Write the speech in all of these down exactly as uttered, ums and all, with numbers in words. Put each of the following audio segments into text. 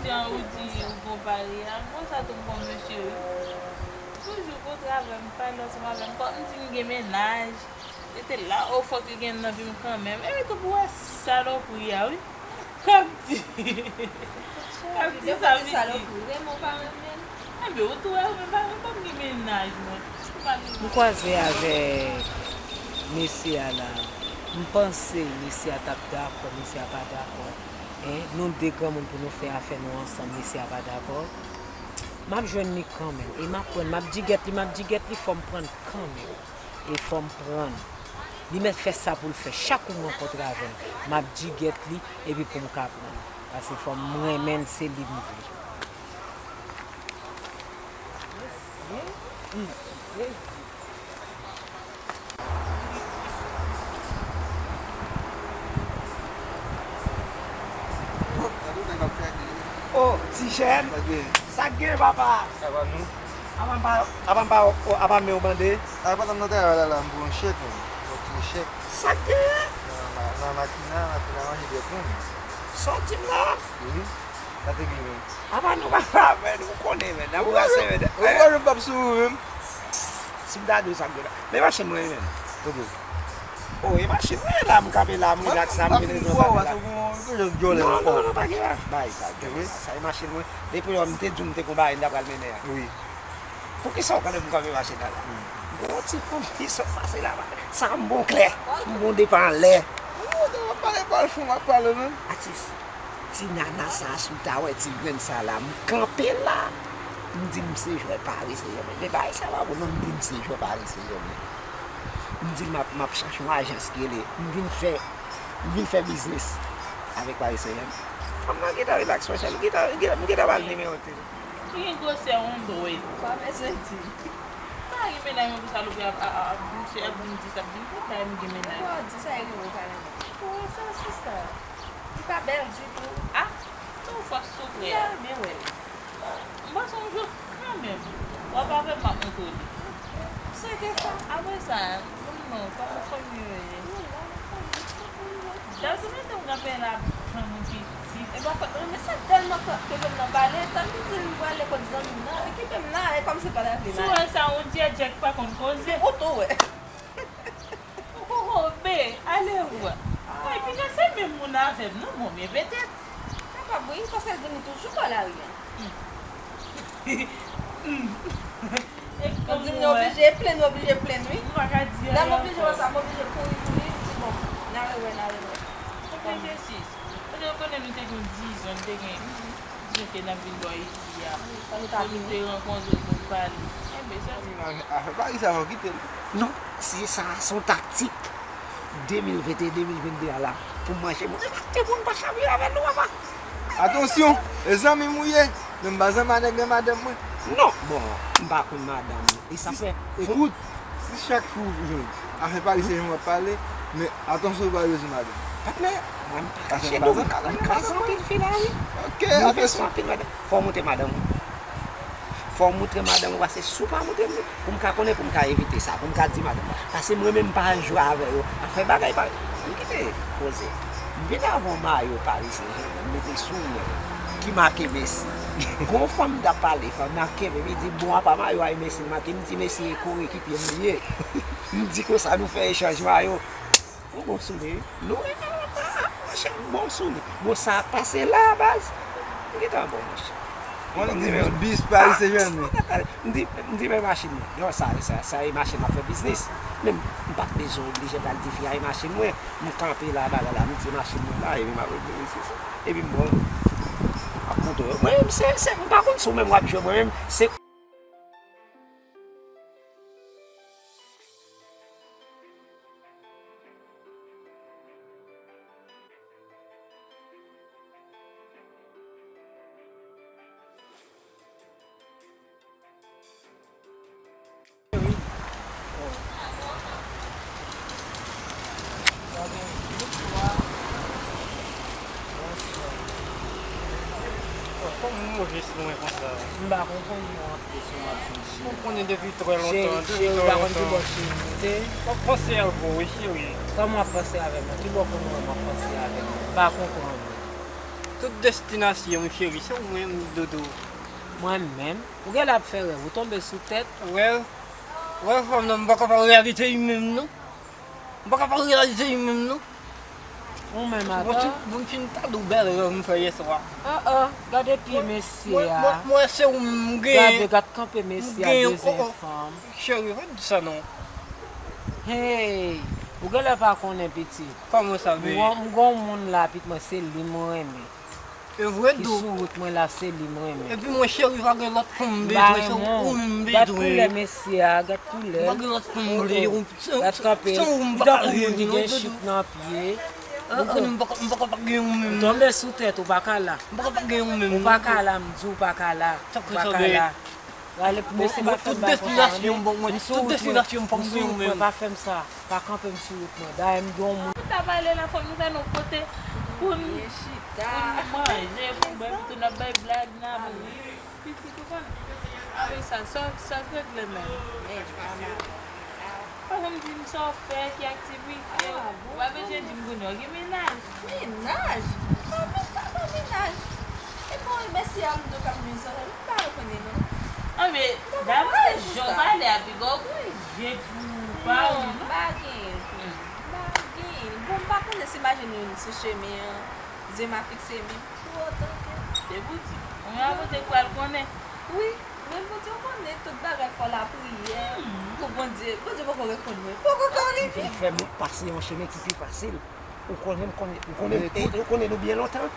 Jan ou di ou gon pale a, konsa tou m gon mesye wi. Toujou gon travay, m pale ansanm avè m, kòm m di m gen mennaj. Rete la, o fòk li gen nan vi m kanmenm. Epi tou pou wè salopri a wi. K ap di. K ap di sa vin di. Salopri, renmen w pa renmen l. Enben, ou tou wè, ou menm pa renmen m, kòm gen mennaj mwen. Ou pa gen mennaj. M kwaze avèk mesye a la. M panse mesye a t ap dakò, mesye a pa dakò. En, nou de granmoun pou nou fè afè nou ansanm, mesye a pa dakò. M ap jwenn li kanmenm. E m ap pran, m ap digèt li, m ap digèt li, fò m pran kanmenm. E fò m pran. Li mèt fè sa pou l fè. Chak kou m rankontre avè l, m ap digèt li, epi pou m ka pran. Paske fò m renmen l, se li m vle. O, ti jèn. Sa k gen? Sa k gen, papa? Sa va nou? Apa m pa, apa m pa, apa m men w bande? A, pandan m nan travay la, la, m pran yon chèk, man. M pran yon chèk. Sa k gen? Nan, nan, nan makina, makina manje dwèt mwen. Sa w di m la? Wi. Sa te gen, men. Apa nou pa la, men, ou konnen, men. Nan bourase, men. Ou konnen m p ap sou ou, menm. Si m ta di w sa m gen la. Men machin mwen, men. Kote? O, e machin mwen la, m kanpe la, m rilaks la, m gen rezon kanpe la. Non, non, non, pa gen la. Bay sa, gen sa, e machin mwen. Depi lè m te di w m te gon bagay m ta pral mennen an. Wi. Poukisa w kanpe m kanpe machin nan la? M gon ti fanmi sot pase la. Sa m bon klè. M bon depi anlè. Ou te w ap pale, pale fou, m ap pale menm. Atis, ti nana sa a, si w ta wè ti grenn sa la, m kanpe la. M di m se jwè parese yo, men bagay sa pa bon non, m di m se jwè parese yo, men. M di l m ap, m ap chache yon ajans ki rele, m vin fè, m vin fè biznis avèk parese yo. Fanm nan gentan rilaks, monchè, m gentan, m gentan, m gentan ba l nimewo l te. Li gen gwosè yon dwèt. Pa bezwen di. Pa gen mennaj mwen pou salopri ap, ap, ap, misye ap vin di sa, ap di m pou bay m gen mennaj. Ou di sa e rive w pa renmen. Ou wè sa, sista? Li pa bèl ditou. Ah, non, fòk sou prè a. Ya, byen wè. M panse yon jou kanmenm, w ap avè m, m ap montre w li. Swete sa. Apre sa, non, non, pa yon fanmi yo ye. Dal sou mete m kanpe la, jan moun pitit. E pa fòt mwen, men sa tèlman ke, ke jèn nan pale, tan m di l m prale kot zanmi m nan, li kite m la, e kòmsi l pa ta vle m ale. Sou wè sa, on dyè djèk pa konn koze. Ou tou wè. Ohoho, be, ale ou a. Ay, piga se menm moun avè m, non, bon, men petèt. Kapab, wi, paske l di m li toujou bò lari a. Ou di m li oblije plenn, oblije plenn, wi. Lè m oblije wè sa, m oblije kouri pou li, m di bon, n a rewè, n a rewè. Fòk egzèsis. Paske ou konnen nou te gen dizan, nou te gen dizan ke n ap vin bò isi a. Pou nou te rankontre, pou n pale. Enben, sa di. Afè Paris sa, fò kite l. Non, se sa, se yon taktik. De mil venn de, de mil venn de a la, pou m manje moun. E pa te moun pa chavire avè nou, papa. Atansyon, e zanmi m ou ye. Men m pa zanmi a nèg nan madanm mwen. Non, bon, m pa konn madanm ou. E sa fè. Ekout, si chak fou jwenn afè Paris se jan w ap pale, men atansyon w pa bezwen madanm. Patnè, mwen m pa kache non, m ka, m ka zanmi anpil fi la, wi. Ok, atansyon. Fò w montre madanm ou. Fò w montre madanm ou, paske si w pa montre m li, pou m ka konnen, pou m ka evite sa, pou m ka di madanm mwen. Paske mwen menm m pa jwe avè yo. Afè bagay pa, m kite koze. M vin avè yon mayo Paris Saint-Germain, m mete sou mwen, ki make Messi. Gon fanm m t ap pale, fanm nan kenbe, li di, bon, apa mayo a e Messi l make, m di, Messi e korekipye m li ye. M di konsa, nou fè echanj mayo. Ou bon sou li, wi. Nou renmen w, monchè, bon sou li. Bon, sa ap pase la, baz. M gentan bon, monchè. Mwen di men bis Paris Saint-Germain. M di, m di men machin mwen. Non, sa, sa, sa e machin m ap fè biznis. Men m pa t bezwen oblije pral di fi a e machin mwen. M kanpe la, bagay la, m di machin mwen la, epi m ap regle mesye sa. Epi m bon, ap montre yo. Mwen menm, se, se, m pa konn si w menm w ap jwe, mwen menm, se Kòman w jis lwen konsa? M pa konprann non. Ou konnen depi trè lontan, depi trè lontan. W ap panse avè w, wi, cheri. Kòman w ap panse avè m? Kibò w konn wè m ap panse avè m? M pa konprann. Tout destinasyon m cheri, se ou menm, Doudou. Mwen menm? Ou genlè ap fè rèv, ou tonbe sou tèt. Rèv? Rèv fanm nan, m pa ka pa reyalize li menm non. M pa ka pa reyalize li menm non. Ou menm, Mwen ata? Fin, mwen fin ta di w bèl rèv m fè yè swa. Ah, ah, gade pye mesye a. Mwen, mwen, mwen se ou menm m genyen. Gade, gad kanpe mesye a, dezyen fanm. Cheri, pa di sa non. Hey, ou genlè pa konnen, pitit. Kòman sa, bebe? M gon, m gon moun la, pitit mwen, se li m renmen. E vre, Dou. Ki sou wout mwen la, se li m renmen. Epi mwen, cheri, pa gen lòt fanm m bezwen, se ou menm m bezwen. Gad koulè mesye a, gad koulè. M pa gen lòt fanm m vle, se, se, se ou m pa ka jwenn non, Doudou. Gad koulè mesye a, gad koulè. Ou pa ka la. M pa ka pa gen ou menm. Ou tonbe sou tèt, ou pa ka la. M pa ka pa gen ou menm. Ou pa ka la, m di w pa ka la. Ou pa ka la. Rale pou mesye pa fè m bagay konsa, tande. M sou wout mwen, m sou wout mwen, pa fè m sa. Pa kanpe m sou wout mwen. Dayè m gen yon moun. Nou ta pale la, fò nou jwenn yon kote pou n, pou n manje, pou n bwè, pou n ap bay blag, n ap ri. Pitit ou konn. Apre sa, sa, sa k regle menm? Pa janm di m sa w fè, ki aktivite w. Ou pa bezwen di m kounye a w gen mennaj. Mennaj? Mwen menm pa gen mennaj. E bon, e mesye a m tou k ap nwi zanmi m, m pa rekonnen non. Anben, daprè jan w pale a, piga w gen je pou w pa wi non. M pa genyen. M pa genyen. Bon, m pa konnen si m ajonnen youn sou chemen an, zye m a fikse menm. Pou otan ke. Se pou di. Ou menm a kote k pral konnen. Wi, men Bondye w konnen tout bagay fò lapriyè. Pou Bondye, Bondye poko reponn mwen. Poko ka rive. Li fè m pase yon chemen ki pi fasil. Ou konnen m konnen, ou konnen, e, ou konnen nou byen lontan.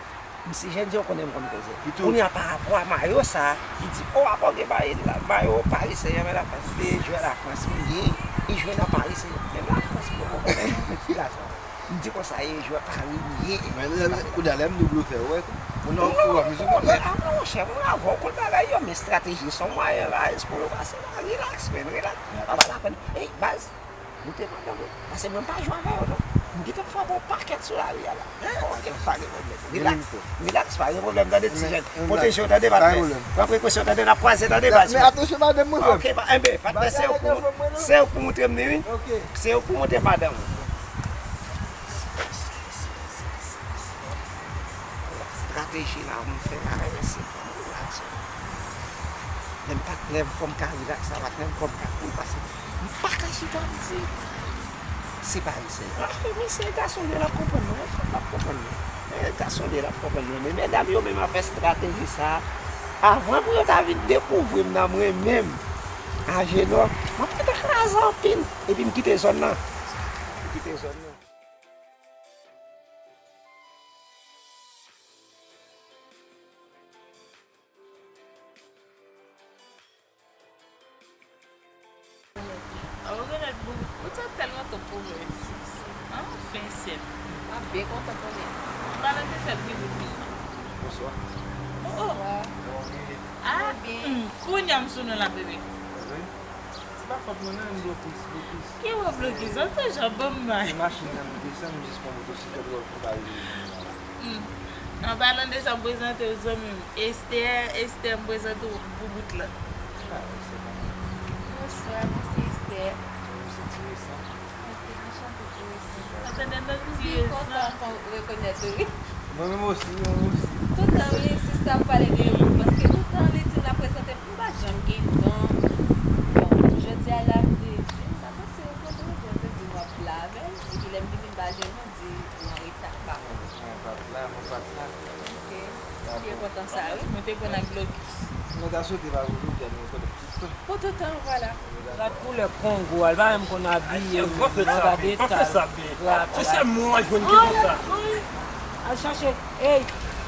M se jèn jan, ou konnen m konn koze. Kounye a, pa rapò a mayo sa, li di, o, apa w gen mayo la, mayo Paris Saint-Germain Lafrans, se jwè Lafrans m ye, e jwè nan Paris Saint-Germain, menm Lafrans poko konnen fi la sa. M di konsa, e jwè Paris m ye. Men, men, men, kounye a, lè m di w blofè, ou wè, ou nan, ou wè, mizou blofè. Ah non, monchè, mwen avè w, konn bagay yo, men estrateji se yon mwayen la, espri w pase la, relax, man, relax. Pa ba la pèn. Ey, baz, moute madanm ou. Paske mwen m pa jwe avè yo, non. M gentan frape yon pakèt sou lari a la. Hein? Ok, pa gen pwoblèm. Relax, relax, pa gen pwoblèm, tande, ti jèn. Pwoteje w, tande, patnè. Pran prekosyon, tande, n ap kwaze, tande, baz. Men atansyon, madanm mwen, frè m. Ok, pa, enben, patnè, se ou k pou, se ou k pou montre m li, wi. Ok. Se ou k pou montre madanm ou. Estrateji la, m fè la, men se fò m relax. Lè m pa, lè m fò m ka relax la, patnè, m fò m ka koul, paske m pa ka chita m di se pa misye. Ah, misye, gason li, l ap konprann mwen, fanm l ap konprann mwen. Eh, gason li, l ap konprann mwen. Men medam yo menm ap fè estrateji sa a, avan pou yo ta vin dekouvri m nan mwen menm, Ajenò, m ap gentan kraze anpil, epi m kite zòn nan. M kite zòn nan. Ou genlè t bon, ou t ap tèlman twòp pou mwen. Anfen, sè m. M ap byen kontan konnen. Palan de sè m ki bout vin nan. Bonswa. Oh, oh. Bonswa. Ah, kounye a m sou nou la, bebe. Se pa fòt mwen non, m blokis, blokis. Ki wè blokis? An te jan ban m may. Se machin nan m desann, m jis pran motosiklèt wè pou m ka rive. Hmm. An palan de sa, m prezante w zanmi m, Esther, Esther, m prezante w boubout la. Ah, Esther pa mal. Bonswa, mwen se Esther. Mwen se Ti Resan. Ok, anchante, Ti Resan. Anchante, Ti Resan. M byen kontan rekonèt ou, wi. Mwen menm osi, mwen menm osi. Toutan, wi, sista ap pale de ou, paske toutan li di l ap prezante m, m pa janm gen tan. Bon, jodi a la, m te di, m pa panse rankontre w, epi l te di m w ap la avè l, epi lè m vini, m pa jwenn ou, di ou an reta, m pa konn. Mwen pa t la, mwen pa t la. Ok. M byen kontan sa, wi. Mwen te konn ak blokis. Mwen ta swete pa pou jodi a, nou rekonèt. Pou toutan, vwala. Gad koulè Kongo a, li pa menm konn abiye, menm, gade eta l. Se sèl mwen w a jwenn ki konsa. Al chache, ey,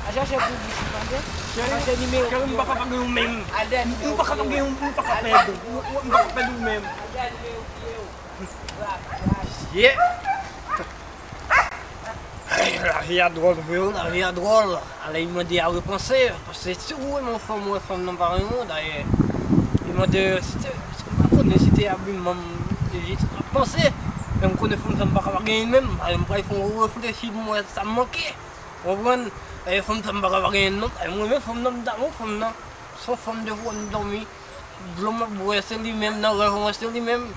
al chache Boubou, tande? Al chache nimewo. Cheri, m pa ka pa gen yon menm. M pa ka pa gen yon, m pa ka pèdi. M pa ka pèdi yon menm. Yeah! Lavi a dwòl vre wi, lavi a dwòl. Alè, li mande a repanse, paske si ou renmen yon fanm, ou wè fanm nan pa renmen w, dayè, li mande si te, si m pa konnen si te abiman m, li t ap panse. Men m konnen fanm sa m pa ka pa genyen l menm, alè m pral fè yon reflechi pou m wè sa m manke. Ou konprann? Dayè, fanm sa m pa ka pa genyen l non, dayè, m renmen fanm nan, m damou fanm nan. Se yon fanm de fwa m dòmi. Dlo m ap bwè, se li menm, nan rèv mwen, se li menm.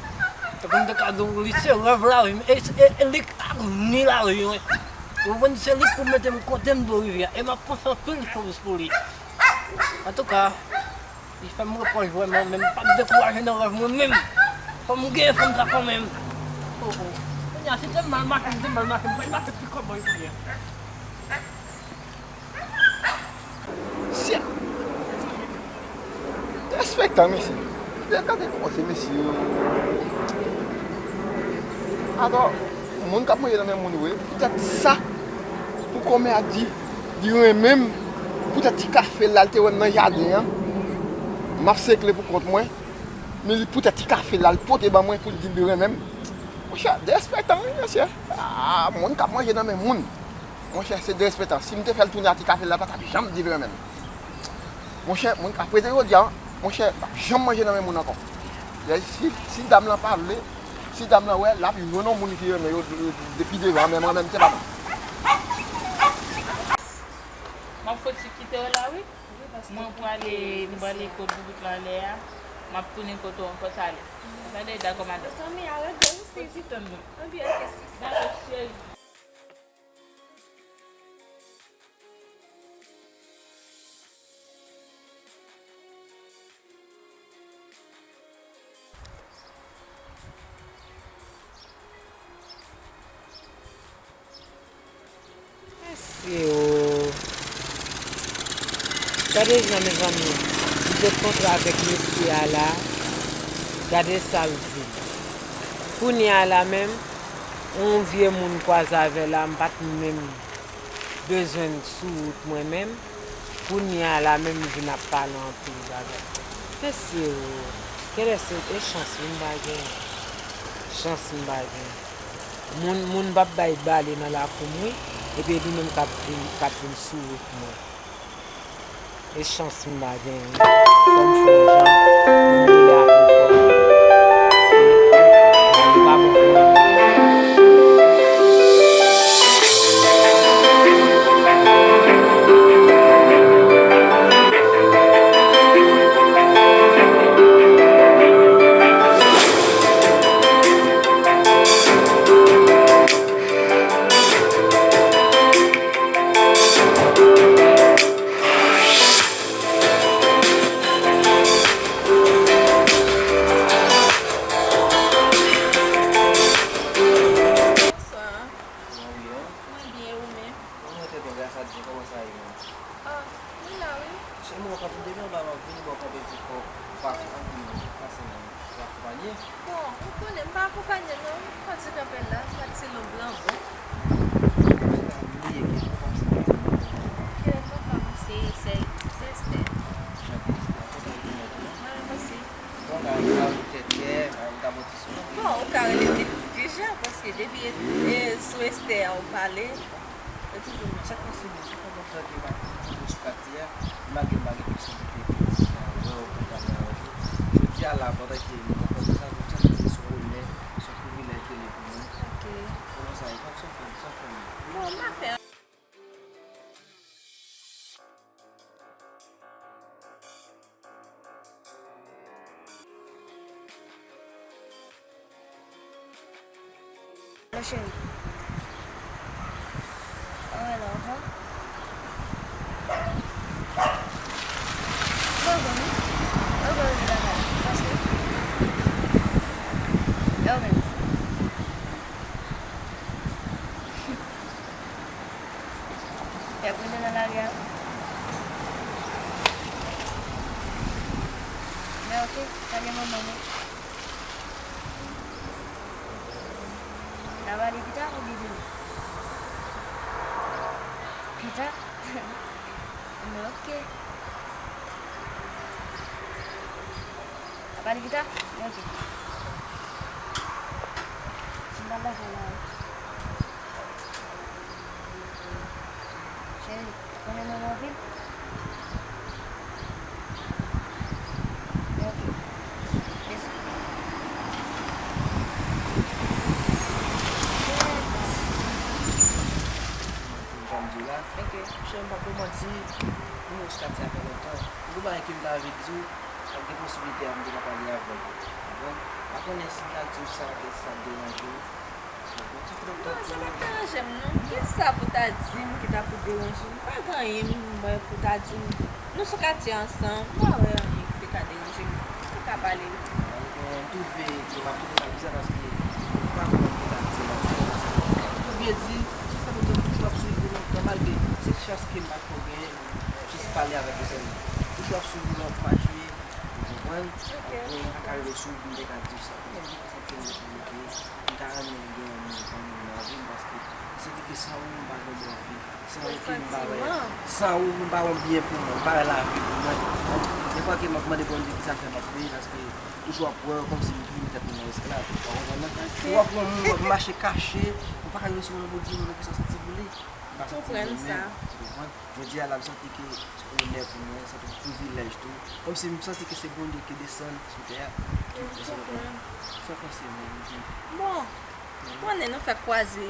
Tankou m te ka di w, li se rèv lavi m, e, e, e li k pa ni lavi mwen. Ou konprann, se li k pou mete m kote m dwe rive a. E m ap panse anpil choz pou li. Antouka, li fè m repwòch vrèman, men m p ap dekouraje nan rèv mwen menm. Fò m gen fanm sa kanmenm. Oh, oh. Kounye a, si te m mal mache, m te mal mache, m pral mache pi kòman kounye a. Sya! Derespektan, mesye. Gade kòman se mesye yo. Atò, moun k ap manje nan men moun yo, wi. Poutèt sa, pou kòmè a di, li renmen m, poutèt ti kafe l la, l te wè m nan jaden an, m ap sekle pou kont mwen, men li, poutèt ti kafe l la, l pote ban mwen pou l di l renmen m. Monchè, derespektan, wi, mesye. Ah, moun k ap manje nan men moun. Monchè, se derespektan. Si m te fè l tounen a ti kafe la, l pa t ap janm di l renmen m. Monchè, moun k ap rete jodi a, monchè, l p ap janm manje nan men moun ankò. Lè, si, si dam lan pa vle, si dam lan wè, l ap jwenn yon moun ki renmen yo, de- de- depi devan, men mwen menm, se pa mwen. M ap fouti kite w la, wi. Mwen prale, m prale kot boubout lan lè a. M ap tounen kote w ankò talè. Talè, dakò, madanm. Mezanmi, arete, wi, sis. Fouti tann mwen. Anpi, ok, sis. Dakò, cheri. Mesye o. Gade jan, mezanmi, m te kontre avèk mesye a la. Gade sa l di m. Kounye a la menm, yon vye moun kwaze avè l la, m pa t menm bezwen l sou wout mwen menm. Kounye a la menm, m vin ap pale anpil bagay. Mesye o, genlè se e chans wi m pa genyen. Chans m pa genyen. Moun, moun p ap bay bale nan lakou m wi, epi li menm k ap vin, k ap vin sou wout mwen. E chans m pa genyen. Fò m fè yon jan pou m rele ankò. Paske, li pa bon pou mwen. Bonswa. Kòman w ye, an? Mwen byen, ou menm? Mwen rete bon, gras a Dye. Kòman sa ye, menm? Ah, mwen la, wi. Cheri, mwen kontan depi anba m ap vini, bon, kanpe pou kò, ou pa anpil, pase nan, ou akonpanye? Bon, ou konnen, m pa akonpanye, non. Fatig anpil la, m pa ti lonb lan, bon. Mwen ta bliye ke ou pa se fatig. Ke papa mwen se, se, se Esther. Chante Esther, kontan de konnen tou, non? Mwen menm osi. Bon, gade, ou tèt kè, gade, ou ta bon ti Bon, ou ka rele m Vit Vija, paske depi e, e sou Esther a ou pale, bon, e toujou menm. Sa k pase menm, sa k pase tande m ap tande sou kat li a, malgre m pa gen posiblite pou mwen wè w, pou m pale avèk ou. Jodi a la, pandan ke nou konprann sa, nou santi ke se yon onè, se yon privilèj ke li pou nou. Ok. Kòman sa ye? Kòman sa fè, sa fè menm? Bon, m pa fè Alo, cheri. Mwen rele w ankò. Mwen konn wi. Mwen konn rele lakay. Paske. E ou menm? Y ap rele nan lari a wi. Men ok, salye manman mwen. N a pale pita oubyen demen? Pita? Men ok. N a pale pita? Men ok. M pral lakay la wi. Cheri, ou renmen mwen anpil? Ok. Bezi. Shit. Jan m di w la. Ok. Cheri, m p ap pou manti, m wè w sou kat sa fè lontan. Gon bagay ke m ta anvi di w, sa gen posiblite a m te ka pale avè w. Bon, m pa konnen si m ta di w sa, si sa ap deranje w. Non, sa pa t deranje m, non. Kisa pou ta di m ki ta pou deranje m? Pa gen anyen m wè pou ta di m. Nou sou katye ansanm, m pa wè anyen ki te ka deranje m. Nou ka pale. Bon, m twouve ke m ap twouve sa bizarre paske m pa konprann ki ta di m anyen. Ou byen di, sa fè m toujou ap swiv ou lontan, malgre se chans ke m pa t ko genyen, jis pale avèk ou sèlman. Toujou ap swiv ou nan paj li, ou konprann? Ok. Apre, m pa ka rive sou ou pou m te ka di w sa. Sa fè m bloke. M ta renmen gen yon moun, yon moun nan vi m, paske m santi ke san ou, m pa gen bon vi. San ou, ke m pa wè, san ou, m pa wè byen pou mwen, m pa wè lavi pou mwen. Defwa ke m ap mande Bondye kisa fè m ap peye, paske toujou ap wè w kòmsi m toujou met tèt mwen nan esklav. Ou konprann nan? Ok. Ou ap wè yon moun, w ap mache kache, ou pa ka resevwa l pou di moun nan kisa w santi pou li. M pa santi byen menm, ou konprann? Jodi a la, m santi ke se onè pou mwen, se yon privilèj tou. Kòmsi m santi ke se Bondye ki desann sou tè a, ki desann pou mwen. Sa w panse menm, di m? Bon, konnen nou fèk kwaze.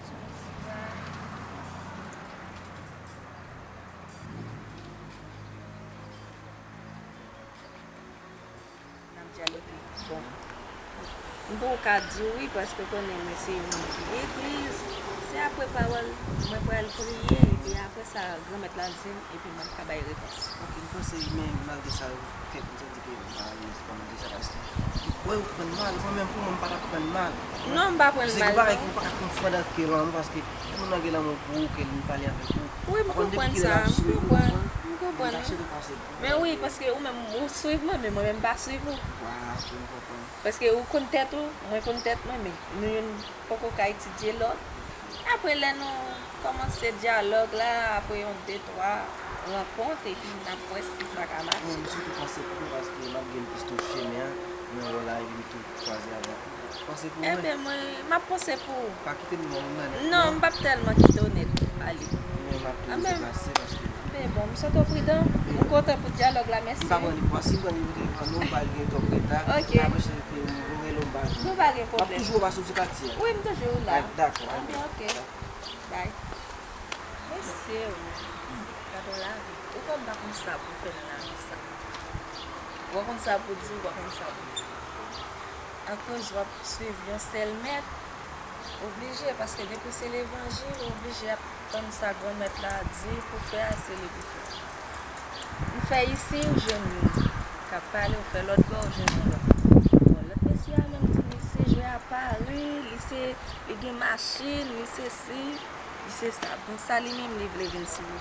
Shit, man. N ap dyaloge. Bon. M poko ka di w wi, paske w konnen mwen se yon moun ki legliz. Se apre pawòl, mwen pral priye, epi apre sa, Granmèt la di m, epi m ap ka bay repons. Ok, m panse, men malgre sa, kèk moun santi ke m pa alèz pou m di sa, paske, wè, ou pran mal, mwen menm pou mwen, m pa t ap pran mal. Non, m pa pran mal, non. Se yon bagay ke ou pa ka konfonn ak lanmou, paske moun nan gen lanmou pou ou, ke li pale avèk ou. Wi, m konprann sa, m konprann, m konprann. Men wi, paske ou menm, ou swiv mwen, men mwen menm pa swiv ou. Wa, ok, m konprann. Paske ou konn tèt ou, mwen konn tèt mwen, men nou youn poko ka etidye lòt. Apre, lè nou kòmanse dyalòg la, apre yon de, twa rankont, epi n ap wè si sa ka mache. Mwen, m sitou panse pou ou, paske m ap gen plis touche men an, men wè la, epi m tou kwaze avèk ou. Panse pou mwen. Enben, mwen, m ap panse pou ou. Pa kite m non, ou mèt. Non, m p ap tèlman kite w nèt ale. Men m ap toujou deplase paske. Men bon, m swete w pridan. M kontan pou dyalòg la, mèsi. M pa pran li pou, si m pran li pou telefòn ou, m pa gen twòp reta. Ok. Apre, se ke m rele w, m pa. Nou pa gen pwoblèm. M ap toujou wè w sou ti katye a. Wi, m toujou la. Dakò. Enben, ok. Bye. Mesye, o, gade yon lavi. Ou konn pa konn sa pou fè nan lavi sa. Ou pa konn sa pou di, ou pa konn sa pou fè. Akoz w ap swiv yon sèl mèt, oblije, paske depi se levanjil, ou oblije ap tann sa Granmèt la di pou fè a, se li pou fè. M fè isi, m jwenn youn k ap pale, ou fè lòt bò, ou jwenn yon lòt. Bon, lòt mesye a menm di, li se jwe a Pari, li se, li gen machin, li sesi. Li se sa. Bon, sa li menm li vle vin sou,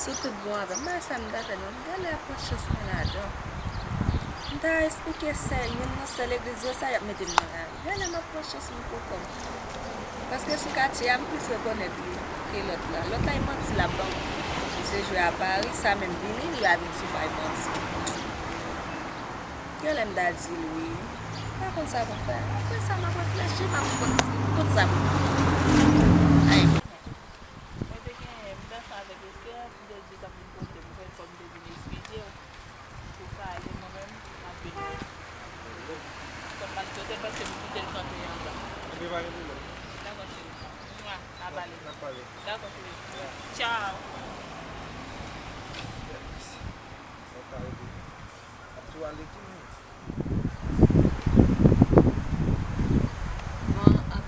sou tout bon avè m. M pa wè sa m ta fè non. Gade lè y ap pran chans mwen ladan. M ta esplike sè, youn nan sè legliz yo sa, y ap mete m nan lari. Gade lè m ap pran chans mwen pou kò m. Paske sou katye a, m plis rekonèt li ke lòt la. Lòt la, e manti l ap ban m. Li se jwe a Pari, sa menm vini, li a vin sou pay manti. Gen lè m ta di l wi. M pa konn sa pou m fè. Apre sa, m ap reflechi, m ap konn, konn sa pou m fè. Ay. Mwen te gen, m te ansanm avèk Esther, m te di l t ap vin kote m, fò m te vin eskize w. Pou pale, mwen menm, m ap vin wè. Kòm m al kote l, paske m kite l kanpe anba. Ebyen, pa gen pwoblèm. Dakò, cheri. Mwa, n a pale. N a pale. Dakò, cheri. Ya. Tchaw. Ya, mèsi. Sa ta rete. Ap tou ale tou, non? Bon, ap.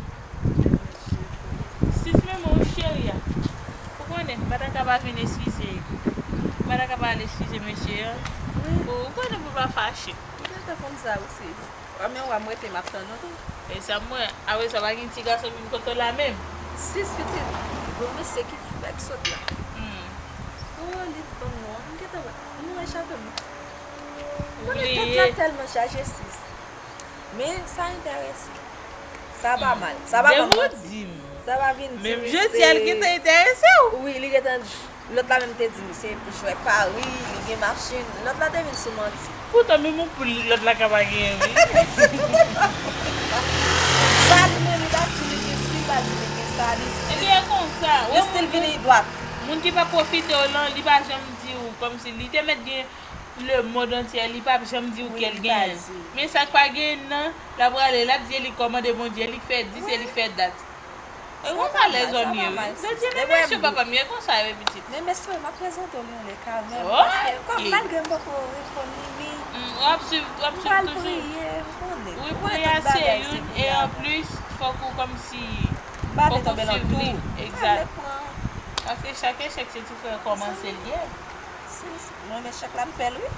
Sis men, mon cheri a. Ou konnen, m pa ta ka pa vin eskize. M pa ta ka pa al eskize mesye a. Wi. Ou konnen pou pa fache. M gentan konn sa osi. Anmè, w a m rete, m ap tann ou tou. E sa m wè, apre sa, pa gen ti gason vin kote w la menm. Sis pitit. Bon, mesye ki fèk sot la. Hmm. Oh, li t ban m non. M gentan wè. M wè chape m. Konnen tèt la tèlman chaje, sis. Men sa enterese m. Sa pa mal. Sa pa ban m manti. Sa pa vin di m se. Menm jodi a, l gentan enterese w. Wi, li gentan. Lòt la menm te di m se jwè Pari, li gen machin. Lòt la te vin sou manti. Poutan, menm yon poul lòt la ka pa genyen, wi. Sa li menm, li pa di li gen si, li pa di li gen sa, li. Ebyen, e konsa. Li still vini dwat. Moun ki pa pwofite w lan, li pa janm di w, kòmsi li te mèt gen lemonn antye, li p ap janm di w ke l genyen l. Men sa k pa genyen nan, l ap rale, l ap di e li k kòmande Bondye, e li k fè dis, e li k fè dat. E konsa lèzòm ye, wi. Jodi a, men mesye papa m, e konsa yo ye pitit. Men mesye, m ap prezante w Lionel Carmel, paske kòm malgre m poko rekonn li, men m ap swiv, w ap swiv toujou. Wi, priyè a se youn, e anplis, fòk ou kòmsi, fòk ou swiv li. Egzat. Paske chak echèk se ti frè kòmanse l ye. Si, si. Mwen, men chèk la, m pè l, wi.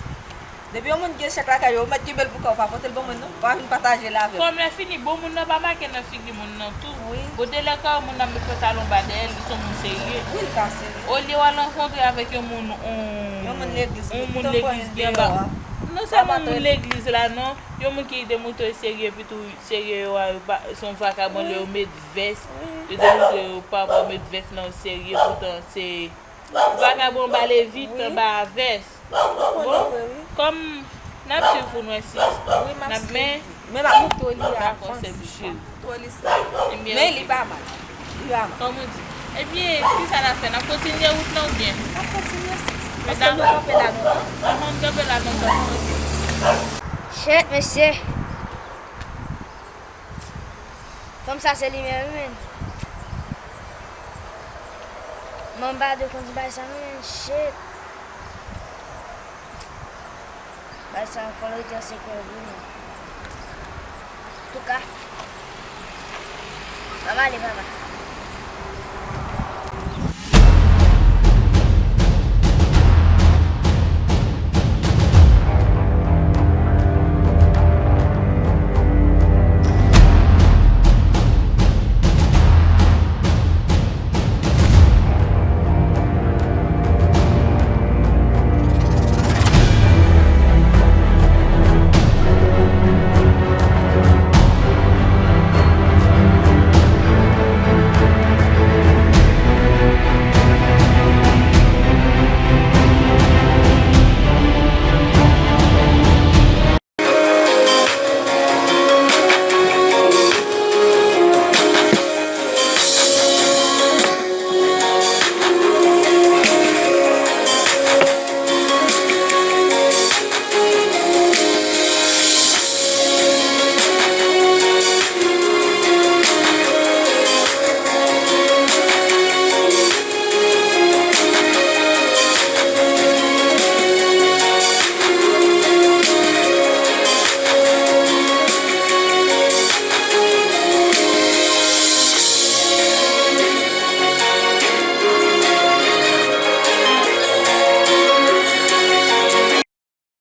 Depi yon moun gen chèk lakay yo, ou mèt kenbe l pou kò w, pa pote l ban moun, non. Ou pa vin pataje l avè m. Kòm lè fini, bon moun nan pa make nan figi moun nan tou. Wi. Bon, de lè ka moun nan met pantalon ba dèyè l, li se yon moun serye. Wi, l ka serye. Olye w al rankontre avèk yon moun, yon moun legliz, yon moun legliz ki anba. Non sèlman moun legliz la, non. Yon moun ki te montre serye, epi tou serye yo a, yo pa, se yon vakabon, lè yo met vès. Yo te montre yo pa, pa met vès nan yo serye, poutan se Vakabon ba levit anba vès. Bon, kòm n ap swiv pou nou, sis. N ap men. Men m ap montre w li avan, sis. M ap montre w li, sis. Men li pa mal. Li pa mal. Kòm ou di. Ebyen, kisa n ap fè? N ap kontinye wout lan oubyen? N ap kontinye, sis. Paske nou kanpe la lontan. Ahan, m kanpe la lontan. Shit, mesye. Fanm sa se li menm, wi, menn. Manba de konn bagay sa, menn. Shit. Bagay sa, fò l rete an sekrè, wi, menn. Antouka, n ap ale, papa.